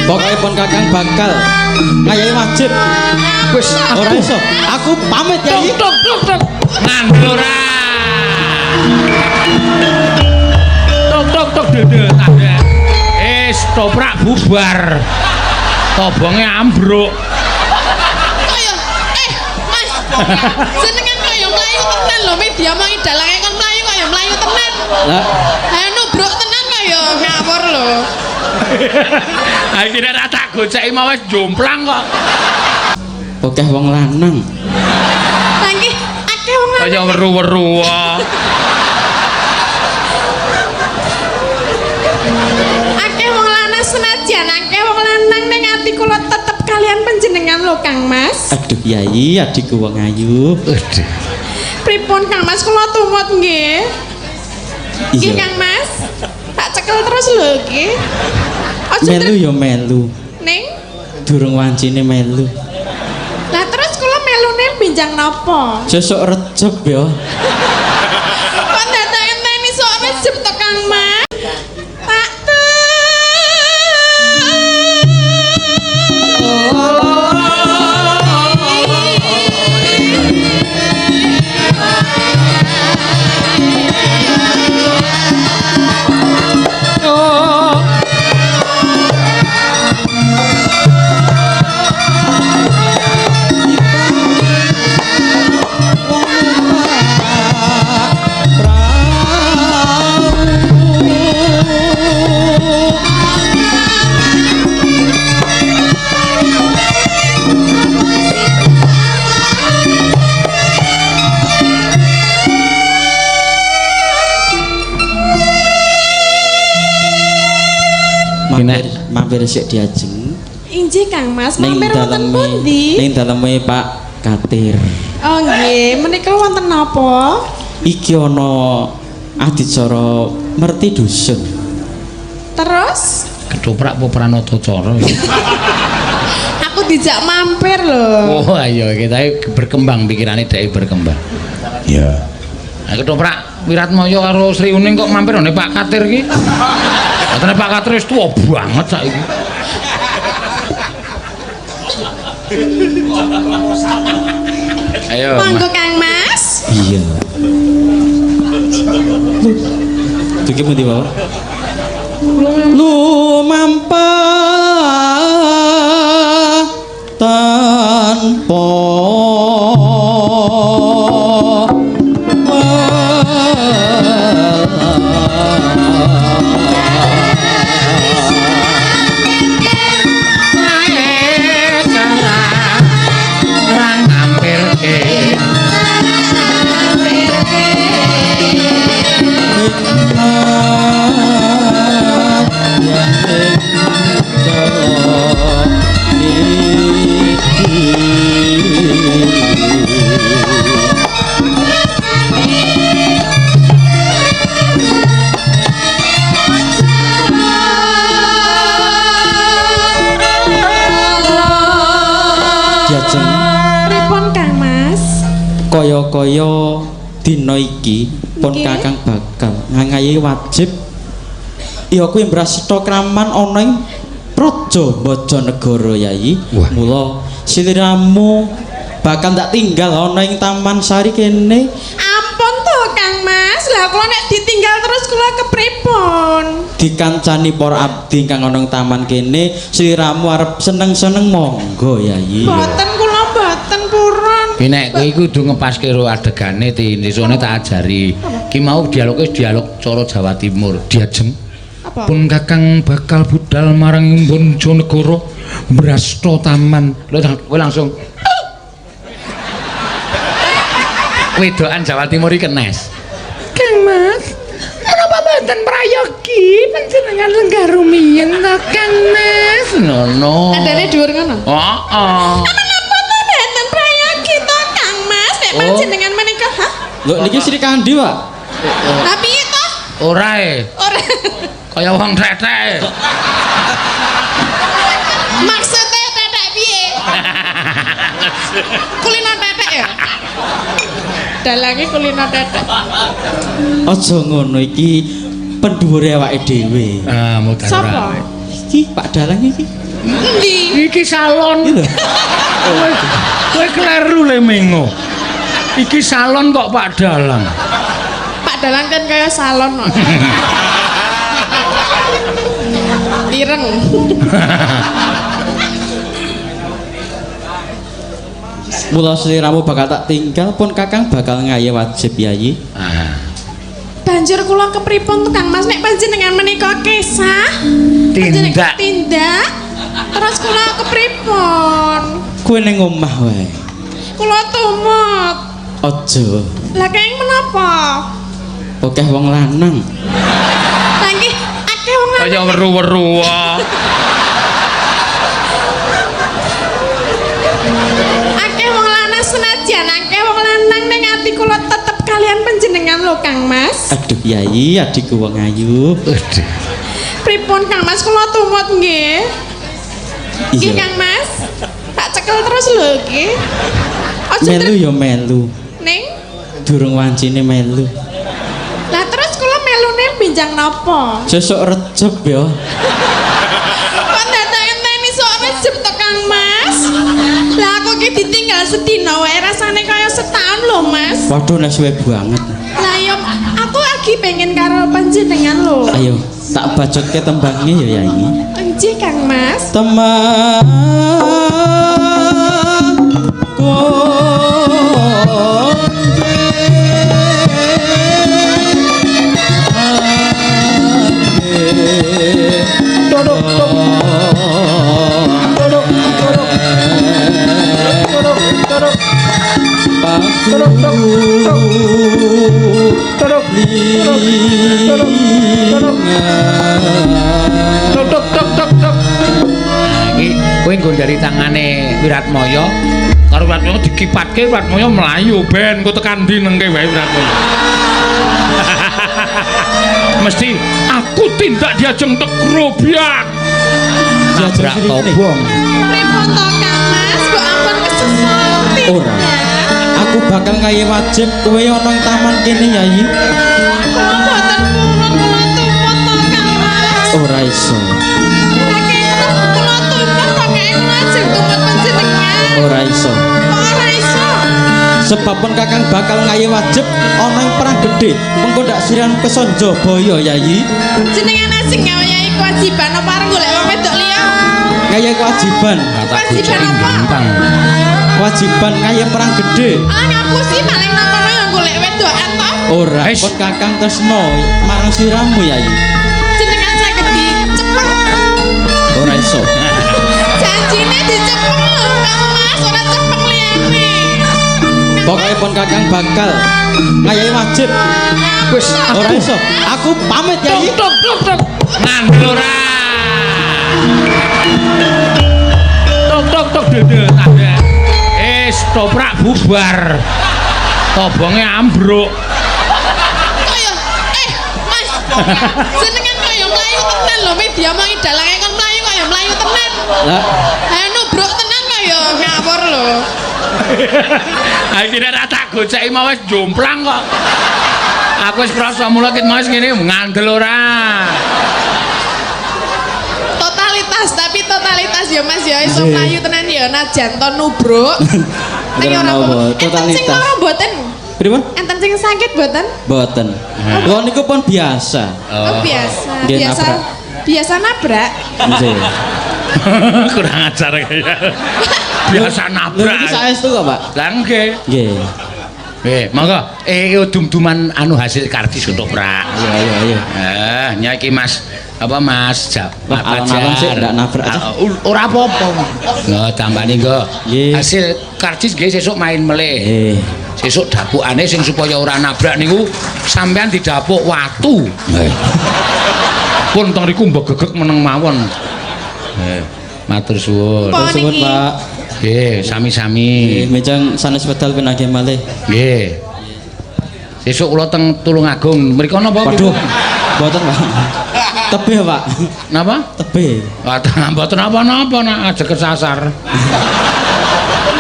Pokoke pun Kakang bakal ngayahi wajib. Wis Ora iso. Aku pamit Yai. Tok tok tok. Ngandel ora. Tok tok tok dede tanda. Wis toprak bubar. Tobonge ambruk. Kaya Mas. Senengan kaya mlayu tenan lho, media mau dalange kon mlayu kaya mlayu tenan. Lah, Ayo nubruk tenan kaya ngawur lho. Ha iki nek tak goceki mau wis jomplang kok. Akeh wong lanang. Lah nggih, akeh wong lanang. Kaya weru-weru wae. Akeh wong lanang senajan akeh wong lanang ning ati kula tetep kalian panjenengan lho Kang Mas. Aduh Yai, adikku wong ayu. Aduh. Pripun Kang Mas kula tumut nggih? Nggih Iya. Kang Mas. Tak cekel terus lho nggih. Aja Melu ya melu. ning. Durung wancine melu. Lah terus kula melune benjang napa? Sesuk Recep ya. Kok dadak enteni sok Recep to Kang Mas? Tak Mampir sik diajeng. Injih Kang Mas, Ning mampir wonten daleme pundi? Ning daleme Pak Katir. Oh nggih, menika wonten napa? Iki ana adicara merti dusun. Terus Ketoprak apa Pranatacara? aku dijak mampir lho. Oh ayo kita berkembang pikirane dhek berkembang. Iya. Nah, ketoprak Wiratmaya karo Sri Uning kok mampir ngene Pak Katir iki. Katene Pak Katir wis tuwa banget saiki. Ayo. Monggo Kang Mas. Iya. Dugi pundi, Pak? Lumampah tanpa Diajeng Pripun Kang Mas? Kaya-kaya dina iki pun Nggih. Kakang bakal ngangayi wajib ya kuwi mbrasta kraman ana ing Praja Bojonegoro Yai. Wah. Mula sliramu bakal tak tinggal ana ing Taman Sari kene. Ampun to Kang Mas. Lah kula nek ditinggal terus kula kepripun? Dikancani para abdi kang ana ing taman kene, sliramu arep seneng-seneng monggo Yai. Mboten kula mboten purun. Ki nek kowe iku kudu ngepaske karo adegane sesone tak ajari. Ki mau dialoge dialog cara Jawa Timur. Diajeng. Apa? Pun Kakang bakal budal marang Bojonegoro mbrasta taman. Lho kowe langsung wedokan Jawa Timur iki kenes. Kang Mas, menapa mboten prayogi panjenengan lenggah rumiyin to Kang Mas? Ngono. Adane dhuwur ngono. Heeh. Menapa to mboten prayogi to Kang Mas? Nek Oh. panjenengan menika, hah? Lho niki Sri Kandi, Pak. Lah piye to? Ora e. Ora. Kaya wong tetek. Maksudnya tetek piye? Kulino tetek ya? Dalange kulino tetek. Aja ngono iki pendhuwure awake dhewe. Ah, mutar Sapa? Iki Pak Dalang iki. Endi? Iki salon. Iki lho. Kowe kleru le mengo. Iki salon kok Pak Dalang. Pak Dalang kan kaya salon kok. Ireng. Mula sliramu bakal tak tinggal pun Kakang bakal ngaye wajib Yayi. Ah. Banjur kula kepripun to Kang Mas nek panjenengan menika kesah? Tindak. Tindak. Terus kula kepripun? Kowe ning omah wae. Kula tumut. Aja. Lah kenging menapa? Akeh wong lanang. Lah nggih akeh wong lanang. Kaya weru-weru wae. Akeh wong lanang senajan akeh wong lanang ning ati kula tetep kalian panjenengan lho Kang Mas. Aduh Yayi, adikku wong ayu. Aduh. Pripun Kang Mas kula tumut nggih? Nggih Iya. Kang Mas. Tak cekel terus lho nggih. Aja Melu ya melu. ning. Durung wancine melu. Lah terus kula melune benjang napa? Sesuk Recep ya. Kok dadak enteni sok Recep to Kang Mas? Lah aku ki ditinggal sedina wae rasane kaya setahun lho Mas. Waduh nek suwe banget. Lah yo aku lagi pengen karo panjenengan lho. Ayo, tak bacotke tembangnya ya Yayi. Enjih Kang Mas. Teman Tok tok tok tok. Nah, iki kowe nggondheli tangane Wiratmaya karo Wiratmaya dikipatke Wiratmaya mlayu ben engko tekan ndi nengke wae Wiratmaya. Mesti aku tindak diajeng tekrobiak. Nabrak tobong. Pripun to Kang Mas? Kok ampun kesesal tindak. Ora. Aku bakal ngaye wajib kowe ana ing taman kene Yayi. Kula boten purun kula tumut to Kang Mas. Ora iso. Lah kula tumut kok kaya kula ajeng tumut panjenengan. Ora iso. Kok ora iso? Sebab pun Kakang bakal ngaye wajib ana ing perang gedhe mengko ndak siran Pesonjobaya Yayi. Jenengan ajeng ngayahi kewajiban apa arep golek wong wedok liya? Ngaye kewajiban. Kewajiban apa? Kewajiban ngaye perang gedhe. Ah ngapusi paling nang kono ya golek wedokan to. Ora, Eish. pun Kakang tresno marang siramu Yayi. Jenengan saged dicepeng. Ora iso. Janjine dicepeng lho Kang Mas, ora cepeng liyane. Pokoke pun Kakang bakal ngayahi wajib. Wis Ora iso. Aku pamit Yayi. tok tok tok. Ngandel ora. Tok tok tok dede tanda. Wis toprak bubar. Tobonge ambruk. Kaya Mas. Jenengan kaya mlayu tenan lho media mangi dalange kon mlayu kaya mlayu tenan. Lah, Ha nubruk tenan kaya ngawur lho. Akhirnya ra tak goceki mau wis jomplang kok. Aku wis krasa mula ket mau wis ngene ngandel ora. Totalitas tapi totalitas ya Mas ya iso mlayu tenan ya najan to nubruk. Ning ora apa-apa. Enten sing Totalitas. lara mboten? Pripun? Enten sing sakit mboten? Mboten. Kula niku pun biasa. Oh, biasa. Nggih, Biasa. nabrak. Biasa nabrak. Nggih. Kurang ajar kaya. Biasa Lho nabrak. niki saestu kok, Pak? Lah nggih. Nggih. Monggo. Dum-duman anu hasil karcis ketoprak. Iya, iya, iya. Nya iki Mas apa Mas Wah, alon-alon sih ndak nabrak aja. Ora apa-apa. Lho, tambani nggo. Nggih. Hasil karcis nggih sesuk main melih. Eh, Sesuk dapukane sing supaya ora nabrak niku sampean didapuk watu. Nggih. Pun teng riku mbegegek meneng mawon. Matur suwun. Apa suwun, niki? Pak. Nggih, sami-sami. Nggih, mejang sanes wedal pinanggih malih. Nggih. Sesuk kula teng Tulungagung. Mriko napa? Waduh. Mboten, Pak. Tebih, Pak. Napa? Tebih. Wah, mboten napa-napa nak aja kesasar.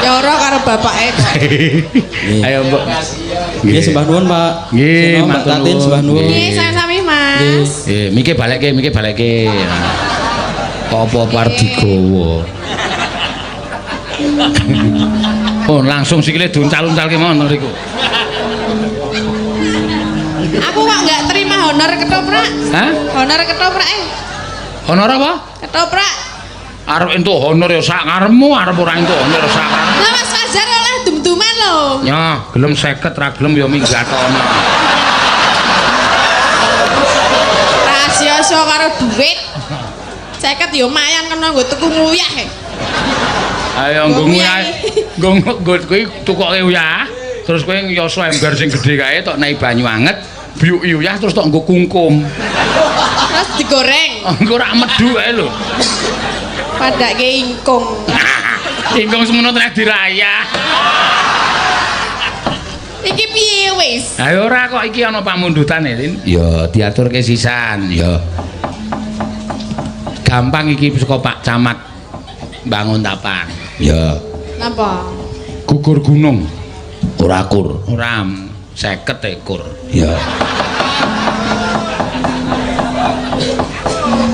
Ya ora karo bapake. Ayo, Mbok. Nggih, sembah nuwun, Pak. Nggih, Seno, Mbak matur Tatin nuwun. sembah nuwun. Nggih, sami-sami Mas. Nggih, mike balekke, mike balekke. Apa-apa arep digawa. Oh, langsung sikile diuncal-uncalke mawon mriku. Aku kok nggak terima honor ketoprak. Hah? Honor ketoprak eh. Honor apa? Ketoprak. Arep entuk honor ya sak karepmu, arep ora entuk honor ya sak karepmu. Lah Mas Fajar oleh dum-duman lho. Nyoh, gelem 50 ra gelem ya minggatono. Rahasia so karo duit. 50 ya lumayan kena nggo tuku nguyah. Ayo nggo nguyah. Nggo nggo kuwi tukoke uyah. Terus kowe yoso ember sing gedhe kae tok nei banyu anget, biyuki uyah terus tok nggo kungkum. Terus digoreng. Engko rak medhu ae lho. Padake ingkung. Ingkung semono tenan dirayah. Iki piye wis? Ha ora kok iki ana pamundhutane, Lin. Ya diaturke sisan, ya. Gampang iki saka Pak Camat Banguntapan. Ya. Napa? Gugur gunung. Ora kur. Ora 50 ekur. Ya.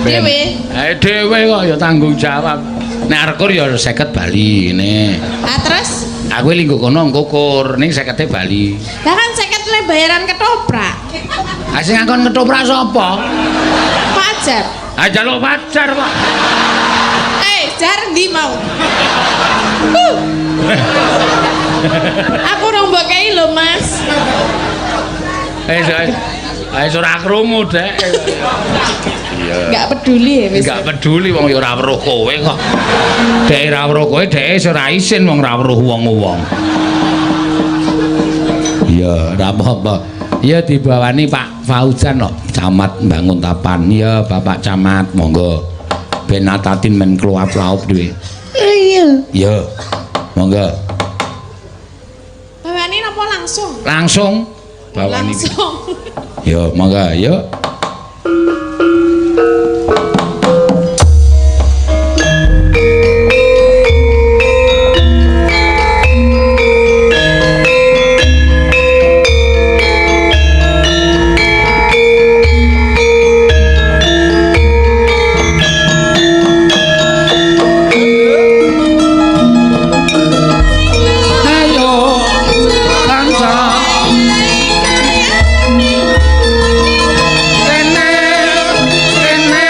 Dhewe. Dhewe kok ya tanggung jawab. Nek arep kur ya 50 bali ngene. Ah terus? Aku linggo kono engko kur ning 50-e bali. Lah kan 50 le bayaran ketoprak. Ah sing ngakon ketoprak sapa? Fajar. Ah jaluk pacar kok. Eh, jar ndi mau? Aku rong mbok kei lho, Mas. Wis ora krungu, Dek. Iya. Enggak peduli ya wis. Enggak peduli wong ya ora weruh kowe kok. Dek ora weruh kowe, dek wis ora isin wong ora weruh wong-wong. Iya, ora apa-apa. Iya dibawani Pak Fauzan kok, Camat Banguntapan. Iya, Bapak Camat, monggo. Ben atatin men kluap-laup dhewe. Iya. Iya. Monggo. Bawani napa langsung? Langsung. Bawani. Langsung. Yo, monggo, yuk. Ayo, kanca. Rene, rene.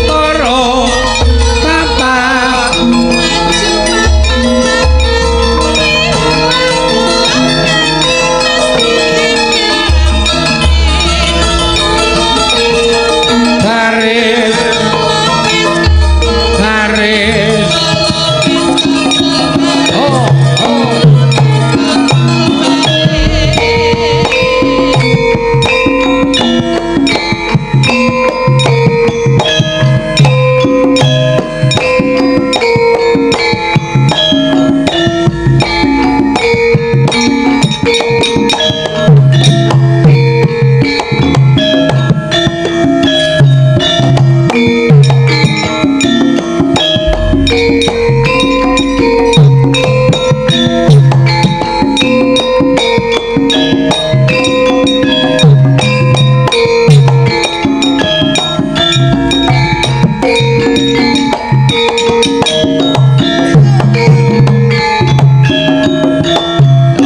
Toro, papat. Baris, baris. Oh, oh.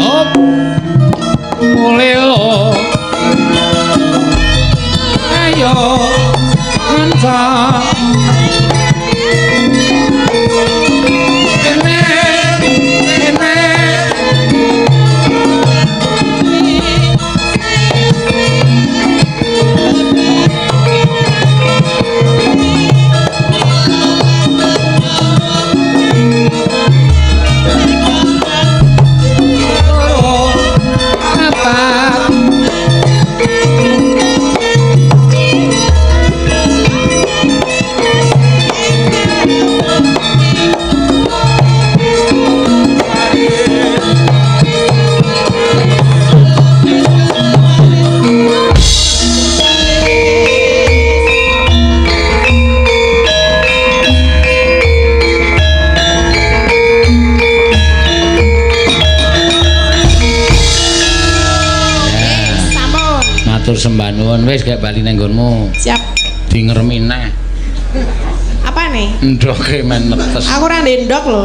Op. Muleo. Ayo, kanca. Rene, rene. Toro, papat. Matur sembah nuwun wis gek bali nang nggonmu. Siap. Di ngremi neh. Apa nih? Ndoke men netes. Aku ora ndendok lho.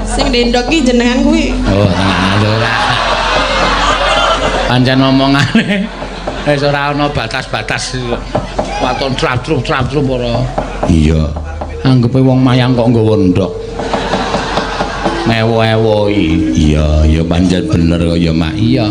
Sing ndendok ki jenengan kuwi. Oh, lho ora. Pancen omongane wis ora ana batas-batas. Waton trap-trup trap-trup ora. Iya. Anggepe wong mayang kok nggawa ndok. Mewo-ewoi. Iya, ya pancen bener kaya Mak. Iya.